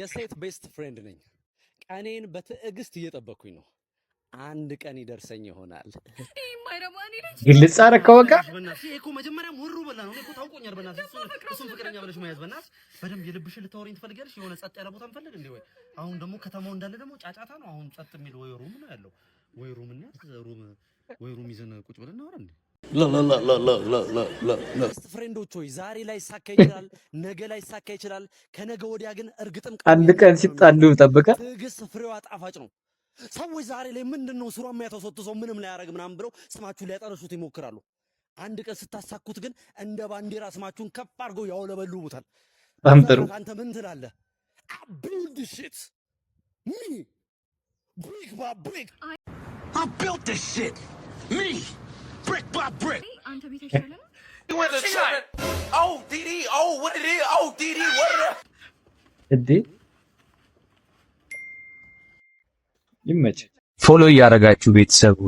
የሴት best friend ነኝ። ቀኔን በትዕግስት እየጠበቅኩኝ ነው። አንድ ቀን ይደርሰኝ ይሆናል። ግልጽ አደረከው በቃ። በእናትሽ፣ ይሄ እኮ መጀመሪያም ወሮ በላ ነው። እኔ እኮ ታውቆኛል። በእናትሽ፣ እሱን ፍቅረኛ ብለሽ መያዝ፣ በእናትሽ በደንብ የልብሽን ልታወሪኝ ትፈልጊያለሽ? የሆነ ጸጥ ያለ ቦታ እንፈልግ እንዴ? ወይ አሁን ደግሞ ከተማው እንዳለ ደግሞ ጫጫታ ነው። አሁን ጸጥ የሚል ወይ room ነው ያለው፣ ወይ room እንያዝ፣ room ወይ room ይዘን ቁጭ ብለን እናወራ እንዴ? Best friend ኦች ሆይ፣ ዛሬ ላይሳካ ይችላል፣ ነገ ላይሳካ ይችላል። ከነገ ወዲያ ግን እርግጥም አንድ ቀን ሲጣሉ ጠብቀ። ትዕግስት ፍሬዋ ጣፋጭ ነው። ሰዎች ዛሬ ላይ ምንድን ነው ስሯ የሚያተሰጡ ሰው ምንም ላያደርግ ምናምን ብለው ስማችሁን ሊያጠለሹት ይሞክራሉ። አንድ ቀን ስታሳኩት ግን እንደ ባንዲራ ስማችሁን ከፍ አድርገው ያውለበልቡታል። በጣም ጥሩ። አንተ ምን ትላለህ? Build shit me brick by brick. I built this shit. Me. Brick by brick. አንተ ቤት አይሻልም? She like, oh, DD, oh, what it is? Oh, DD, what it is? እንዴ፣ ይመች። Follow እያደረጋችሁ ቤተሰቡ።